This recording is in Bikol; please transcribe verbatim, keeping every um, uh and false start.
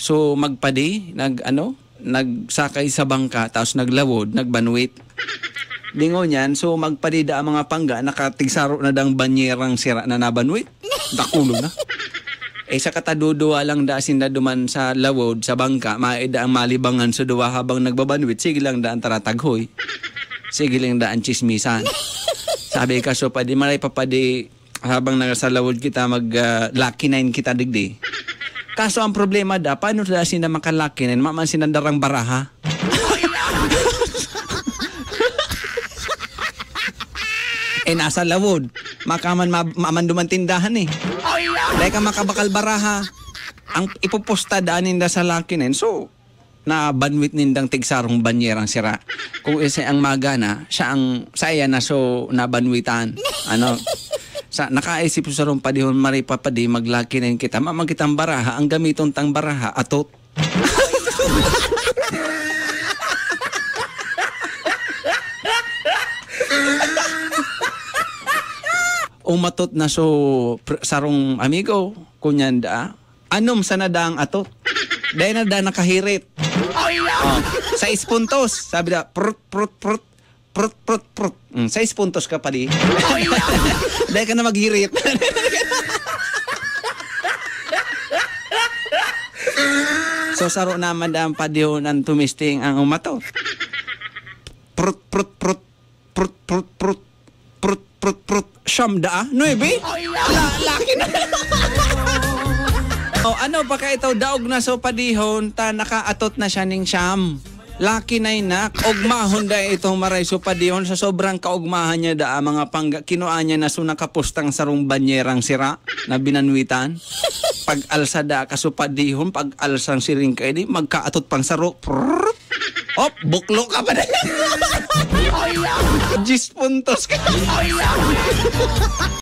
So, magpadi, nag-ano, nagsakay sa bangka, tapos naglawod, nagbanwit. Lingaw niyan, so magpadi daa mga pangga, nakatigsaro na dang banyerang sira na nabanwit. Dakulo na. Eh, sa kataduduwa lang daa sinda duman sa lawod, sa bangka, maeda ang malibangan sa duwa habang nagbabanwit, sige lang daa ang tarataghoy. Sige lang daa ang tsismisan. Sabi ka, so padi, maray pa padi, habang nasa lawod kita, mag, ah, lucky nine kita digdi. Kaso ang problema da, paano da sinda maka-lucky nine? Maman sinda darang baraha. Eh, nasa lawod. Makaman, ma-, maman duman tindahan eh. Dahil ka makabakal baraha. Ang ipupusta daan ninda sa lucky nine. So, nabanwit nindang tigsarong banyerang sira. Kung isa ang magana, siya ang saya na so nabanwitan. Ano? Sa nakaisip sa sarong padihon, maray pa padi, mag-lucky nine kita. Maman kitang baraha, ang gamiton tang baraha, atot. Umatot na so pr-, sarong amigo, kunyan da, anom sana da ang atot. Dahil na da nakahirit. Oh, sais puntos. Sabi da, prut, prut, prut, prut, prut, prut. Mm, sais puntos ka padi. Dahil ka na maghirit. So, saro naman da ang padihon ang tumisting ang umatot. Prut, prut, prut. Prut, prut, prut. Prut, prut, prut. Siyam daa? Nuebe? Ala, laki na. O, ano pa ka ito? Daog na so padihon, ta nakaatot na siya ning siyam. Laki na inak. Ogmahon da itong maray so padihon. Sa sobrang kaugmahan niya daa, mga pangga, kinua niya na so nakapustang sarong banyerang sira na binanwitan. Pag-alsa da ka so padihon, pag-alsang siring ka ini, magkaatot pang saro. Prrrr. Op, buklo ka pa na. Diyes puntos ka.